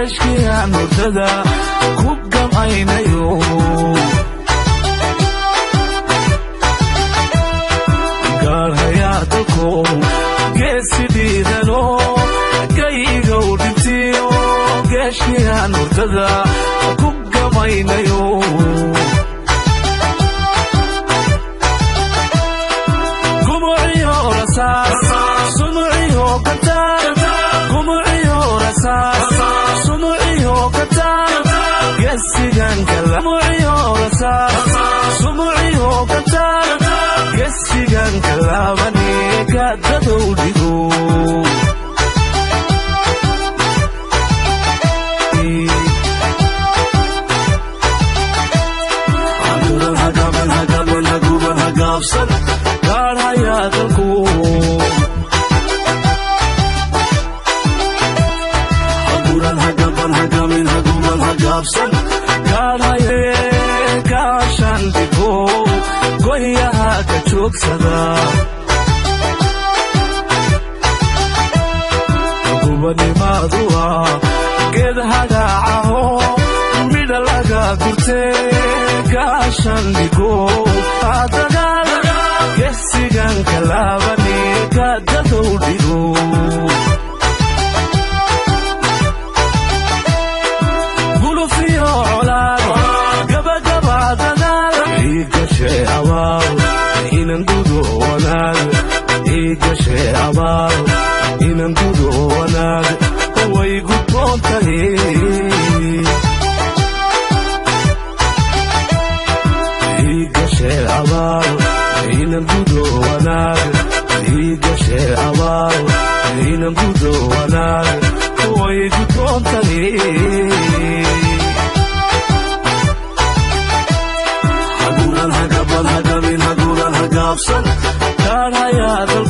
Geeshkiyaan hurdada ku gamaynayo. Gaarhayaa dalko geesi dhiidano gaygow dhintiyo geeshkiyaan hurdada ku gamaynayo. Gumuciyo rasaas sumuciyo kataar, gumuciyo rasaas sumuciyo kataar, gesigan kalamuciyo rasaas sumuciyo kataar, gesigan kalaabani gaadadow dhigo. Haguban hagaban hagaban haguban hagaabsan gaadhayaa dalku. Haguran hagaban hagamin haguban hagaabsan gaadhaye gaashan dhigo gohyaha ka joogsada. Gubanimaduwa geed hagaacaho midha laga gurtee gaashan dhigo dagaal gesigan kalaabani gaadadow dhigo. Gulufiyo colaad gabagaba dagaal iigashe abaal inan gudo wanaag, iigashe abaal inan gudo wanaag way gudboon tahay. Iigashe abaal inan gudo wanaag, iigashe abaal inan gudo wanaag way gudboon tahay. Haguran hagaban hagamin haguran hagaabsan gaadhayaa dalku.